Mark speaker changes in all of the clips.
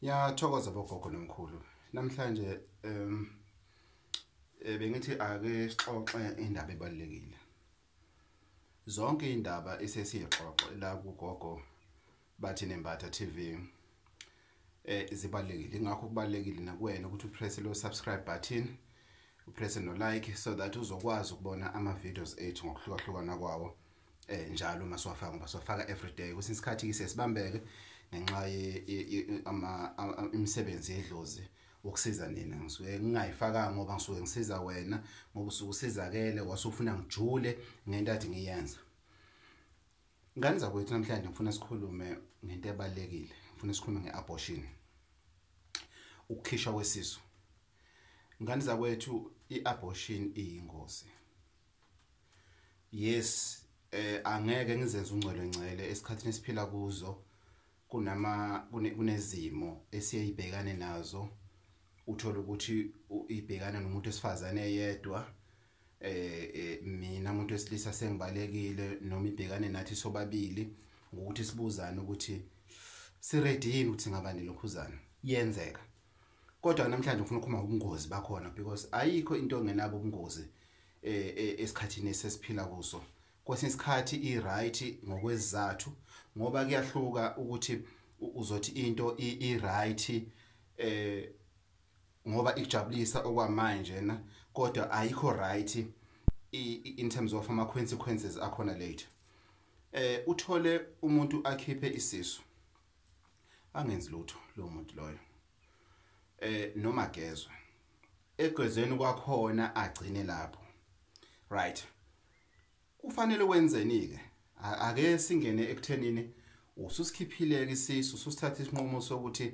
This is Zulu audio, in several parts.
Speaker 1: Ngiyathokoza bogogo nomkhulu. Namhlanje bengithi ake sixoxe indaba ebalulekile. Zonke indaba esesiyixoxe la kugogo Bathini Mbatha TV zibalulekile. Ingakho kubalulekile nakuwena ukuthi upress lo subscribe button, upress no like so that uzokwazi ukubona ama videos ethu ngokuhlukahlukana kwawo njalo uma siwafaka, ngoba siwafaka everyday. Kwesinye isikhathi ke siyasibambeke ngenxa imisebenzi yedlozi ukusiza nina. Ngisuke ngingayifakanga ngoba ngisuke ngisiza wena, ngoba usuke usizakele wasufuna ngijule ngento athi ngiyenza. Ngane zakwethu, namhlanje ngifuna sikhulume ngento ebalulekile. Ngifuna sikhulume ngeabortion, ukukhishwa kwesisu. Ngane zakwethu, iabortion iyingozi. Yes, angeke ngizenze ungcwele ngcele. Esikhathini esiphila kuzo kunama kunezimo esiyibhekane nazo, uthola ukuthi ibhekana nomuntu esifazane eyedwa, mina umuntu wesilisa sengibalekile, noma ibhekane nathi sobabili ngokuthi sibuzane ukuthi siready yini ukuthi singaba nelokhuzana yenzeka. Kodwa namhlanje ngifuna ukukhuluma ubungozi bakhona, because ayikho into engenabo ubungozi esikhathini esesiphila kuso. Kwesinye isikhathi i-right ngokwezizathu, ngoba kuyahluka ukuthi uzothi into i-right ngoba ikujabulisa okwamanje na, kodwa ayikho right in terms of ama consequences akhona later. Uthole umuntu akhiphe isisu, angenzi lutho lo muntu loyo, noma gezwe, egezweni kwakhona agcine lapho. Right, kufanele wenzeni ke? Ake singene ekuthenini ususikhiphile ke isisu, ususithatha isinqumo sokuthi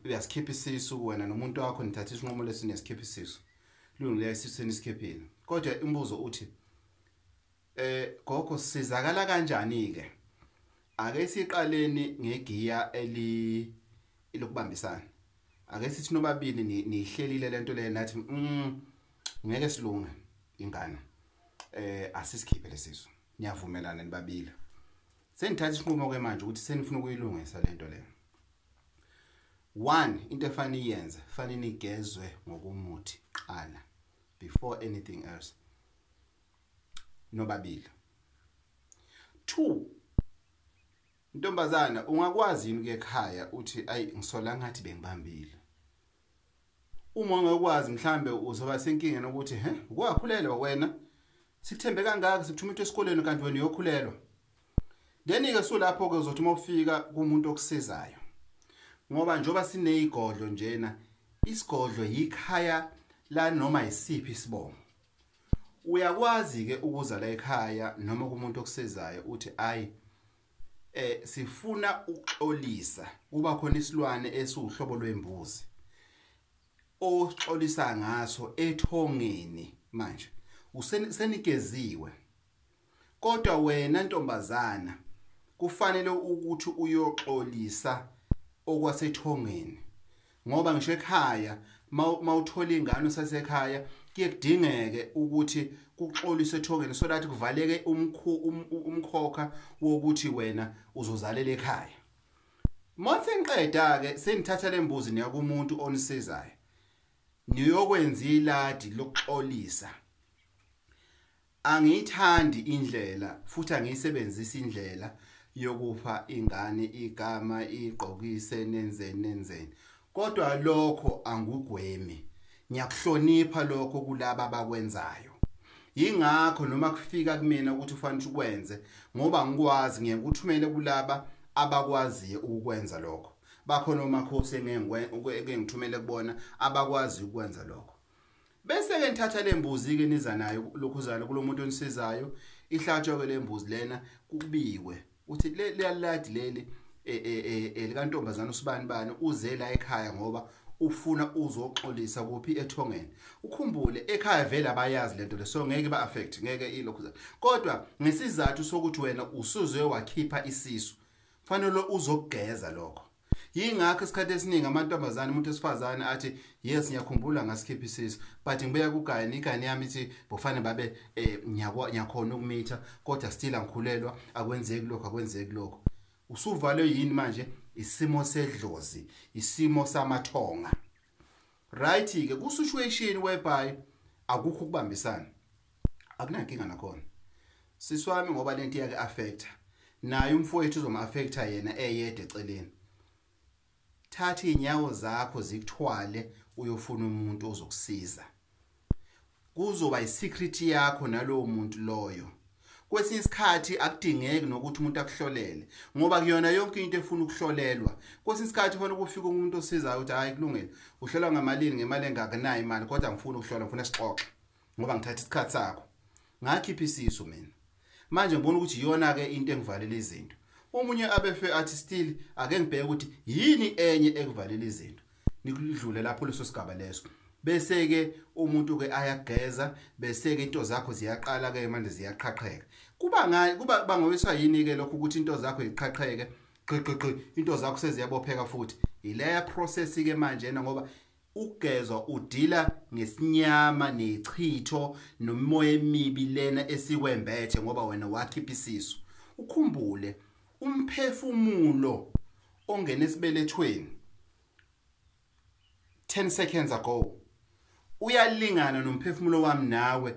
Speaker 1: uyasikhipha isisu. Wena nomuntu wakho nithatha isinqumo lesi, nesikhipha isisu. Lungile, isisu senisikhiphile, kodwa umbuzo uthi, gogo, sizakala kanjani ke? Ake siqaleni ngegiya eli lokubambisana. Ake sithi nobabili nihlelile lento le, nathi ngeke silunge ingane, asisikhiphe lesisu. Niyavumelana nibabili, senithatha isinqumo ke manje ukuthi senifuna ukuyilungisa lento le. One into efanele iyenze, fanele nigezwe ngokomuthi qala before anything else nobabili. Two, ntombazana, ungakwazi yini ukuya ekhaya uthi, "Ayi, ngisola ngathi bengibambile"? Uma ungakwazi, mhlambe uzoba senkingeni ukuthi, "He, ukwakhulelwa wena? Sikuthembe kangaka, sikuthuma into esikoleni, kanti wena uyokhulelwa." Then ke sulapho ke uzothi uma ufika kumuntu okusizayo, ngoba njoba sineyigodlo njena, isigodlo yikhaya la noma isiphi isibongo, uyakwazi ke ukuza la ekhaya noma kumuntu okusizayo uthi, "Ayi, sifuna ukuxolisa." Kuba khona isilwane esiwuhlobo lwembuzi oxolisa ngaso ethongeni. Manje usenigeziwe, kodwa wena ntombazana kufanele ukuthi uyoxolisa okwasethongeni, ngoba ngisho ekhaya mawuthola ingane usasekhaya, kuye kudingeke ukuthi kuxoliswe ethongeni so that kuvaleke umkhokha wokuthi wena uzozalela ekhaya. Mase ngiqeda ke, senithatha lembuzi, niya kumuntu onisizayo, niyokwenza iladi lokuxolisa. Angiyithandi indlela futhi angiyisebenzisi indlela yokupha ingane igama, igqokise, nenzeni nenzeni, kodwa lokho angugwemi, ngiyakuhlonipha lokho kulaba abakwenzayo. Yingakho noma kufika kumina ukuthi ufanele ukwenze, ngoba ngikwazi, ngiye ngikuthumele kulaba abakwaziyo ukukwenza lokho. Bakhona omakhosi engeke ngithumele kubona abakwazi ukwenza lokho. Bese ke nithatha lembuzi ke, niza nayo lokhuzana kulomuntu onisizayo, ihlatshwe ke lembuzi lena, kubikwe uthi le liyaladi leli likantombazana usibani bani, uze la ekhaya ngoba ufuna uzoxolisa kuphi? Ethongeni. Ukhumbule, ekhaya vele abayazi lento le, so ngeke ba affect, ngeke ilokhu, kodwa ngesizathu sokuthi wena usuze wakhipha isisu, fanele uzokugeza lokho. Yingakho isikhathi esiningi amantombazane, umuntu esifazane athi, "Yes, ngiyakhumbula ngasikhipha isisu, but ngibuya kugayini, igani yami ithi bofane babe ngiyakhona ukumitha, kodwa still angikhulelwa, akwenzeki lokho, akwenzeki lokho." Usuvalwe yini manje? isimo sedlozi, isimo samathonga. Right ke ku situation whereby akukho ukubambisana, akunankinga nakhona siswami, ngoba lento iyake affecta naye umfowethu, uzoma affecta yena eyedwa eceleni. Thatha inyawo zakho zikuthwale uyofuna umuntu ozokusiza, kuzoba isecret yakho nalowo muntu loyo. Kwesinye isikhathi akudingeki nokuthi umuntu akuhlolele, ngoba kuyona yonke into efuna ukuhlolelwa. Kwesinye isikhathi ufuna ukufika umuntu osizayo uthi hayi kulungile, uhlolwa ngamalini, ngemali engakunayo imali, kodwa ngifuna ukuhlola, ngifuna sixoxe ngoba ngithatha isikhathi sakho. Ngakhipha isisu mina manje, ngibona ukuthi iyona ke into engivalela izinto. Omunye abefe athi still ake ngibheke ukuthi yini enye ekuvalela izinto, nikudlule lapho leso sigaba leso. Bese ke umuntu ke ayageza, bese ke into zakho ziyaqala ke manje ziyaqhaqheka. Kuba ngayi kuba bangowiswa yini ke lokho ukuthi into zakho iqhaqheke qhiqhiqhi, into zakho seziyabopheka futhi. Ileya process ke manje ngoba ukugezwa udila ngesinyama nechitho nomoya emibi lena esikwembethe ngoba wena wakhipha isisu. Ukhumbule umphefumulo ongena esibelethweni 10 seconds ago uyalingana nomphefumulo wami nawe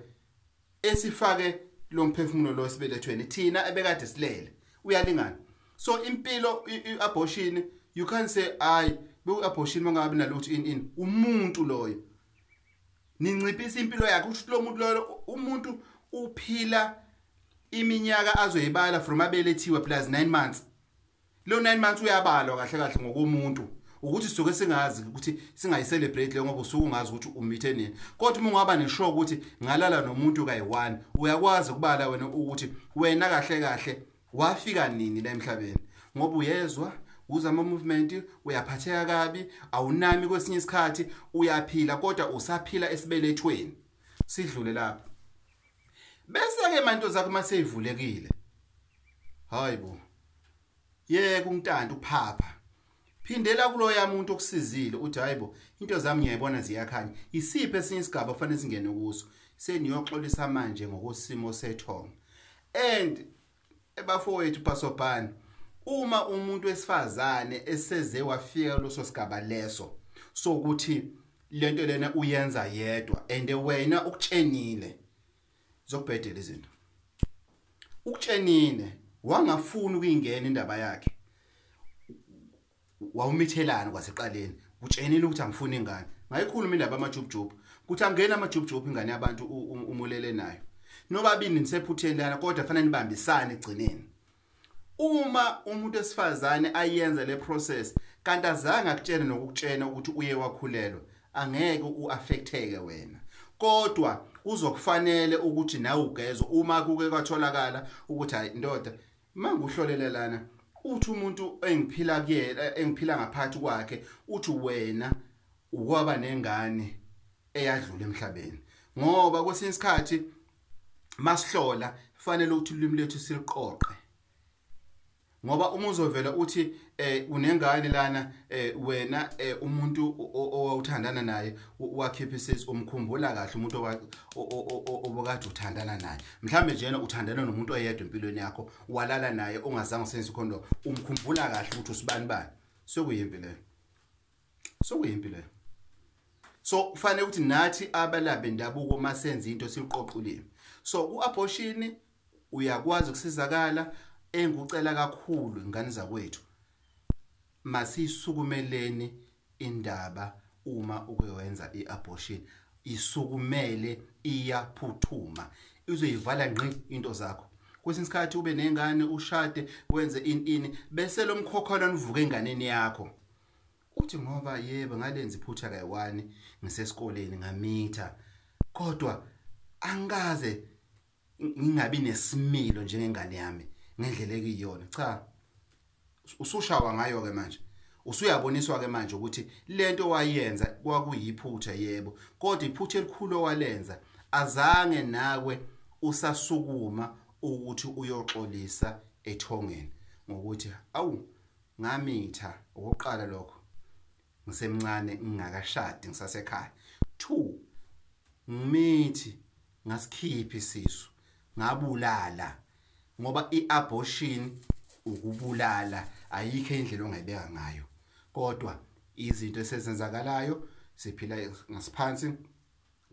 Speaker 1: esifake lo mphefumulo lo esibelethweni thina ebekade silele, uyalingana. So impilo i-abortion, you can't say ay beku-abortion mangabe nalutho in umuntu loyo ninciphisa impilo yakhe. Usho lo muntu loyo, umuntu uphila iminyaka azoyibala from abelethiwe plus 9 months. Lo 9 months uyabalwa kahle kahle ngokomuntu, ukuthi sisuke singazi ukuthi singayicelebrate leyo ngoba usuke ungazi ukuthi umithe nini. Kodwa uma ungaba nesure ukuthi ngalala nomuntu kayi-1, uyakwazi ukubala wena ukuthi wena kahle kahle wafika nini la emhlabeni, ngoba uyezwa uzama movement, uyaphatheka kabi, awunami kwesinye isikhathi uyaphila kodwa usaphila esibelethweni. Sidlule lapho. Bese ke manje zakho maseyivulekile, hayibo, yeke ungintanda uphapha, phindela kuloya muntu okusizile uthi hayibo into zami ngiyayibona ziyakhanya. Isiphi esinye isigaba kufanele singene kuso? Seniyoxolisa manje ngokosimo sethonga. And ebafowethu pasobhani, uma umuntu wesifazane eseze wafika kuleso sigaba leso sokuthi lento lena uyenza yedwa and wena ukutshenile, zokubhedela izinto, ukutshenile wangafuni ukuyingena indaba yakhe, wawumithelana kwaseqaleni, utshenile ukuthi angifuni ingane. Ngayikhuluma indaba amajubjub ukuthi angena amajubjub ingane yabantu umulele nayo, nobabili nisephutheni lana, kodwa fanele nibambisane egcineni. Uma umuntu esifazane ayenza le process kanti azange akutshene nokukutshena ukuthi uye wakhulelwa, angeke uaffecteke wena, kodwa kuzokufanele ukuthi nawe ugezwe uma kuke kwatholakala ukuthi hayi ndoda manguhlolele lana, uthi umuntu engiphila kuyena engiphila ngaphathi kwakhe uthi wena ukwaba nengane eyadlula emhlabeni. Ngoba kwesinye isikhathi masihlola fanele ukuthi ulimi lethu siliqoqe, ngoba uma uzovela uthi unengane lana, wena umuntu owawuthandana naye wakhipha isisu, umkhumbula kahle umuntu obokade uthandana naye. Mhlambe njena uthandana nomuntu oyedwa empilweni yakho, walala naye ongazange usebenzise condom, umkhumbula kahle ukuthi usibani bani. Sokuyimpi leyo, sokuyimpi leyo. So kufanele ukuthi nathi abalaphi bendabuko masenze into siqoqe ulimi. So ku-abortion uyakwazi ukusizakala. Engikucela kakhulu ingane zakwethu, masisukumeleni indaba uma ukuyenza iabortion, isukumele, iyaphuthuma, izoyivala ngqi into zakho. Kwesinye isikhathi ube nengane ushade wenze ini bese lo mkhokhola uvuka enganeni yakho, uthi ngoba yebo ngalenza iphutha kayi-1 ngisesikoleni ngamitha, kodwa angikaze ngingabi nesimilo njengengane yami ngendlela ekuyiyona. Cha, usushawa ngayo ke manje, usuyaboniswa ke manje ukuthi lento wayenza kwakuyiphutha, yebo, kodwa iphutha elikhulu owalenza azange nawe usasukuma ukuthi uyoxolisa ethongeni ngokuthi awu ngamitha okokuqala lokho ngisemncane ngingakashadi ngisasekhaya, 2 ngimithi ngasikhipha isisu ngabulala, ngoba iabortion ukubulala, Ayikho indlela ongayibeka ngayo, kodwa izinto esezenzakalayo siphila ngasiphansi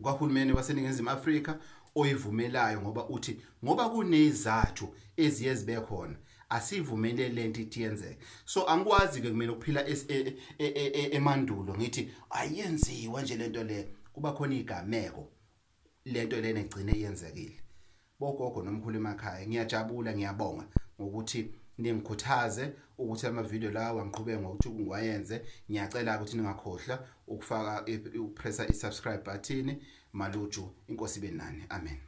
Speaker 1: kwahulumeni waseNingizimu Afrika oyivumelayo, ngoba uthi ngoba kunezathu eziye zibe khona asivumele lento ithi yenzeke. So angikwazi ke kumele ukuphila emandulo ngithi ayenziwa nje lento le, kuba khona igameko lento lena egcine yenzekile. Bogogo nomkhulu emakhaya, ngiyajabula, ngiyabonga ngokuthi ningikhuthaze ukuthi ama video lawa ngiqhubeke ngokuthi ngiwayenze. Ngiyacela ukuthi ningakhohlwa ukufaka ukupressa i-subscribe button. Maluju, inkosi ibe nani. Amen.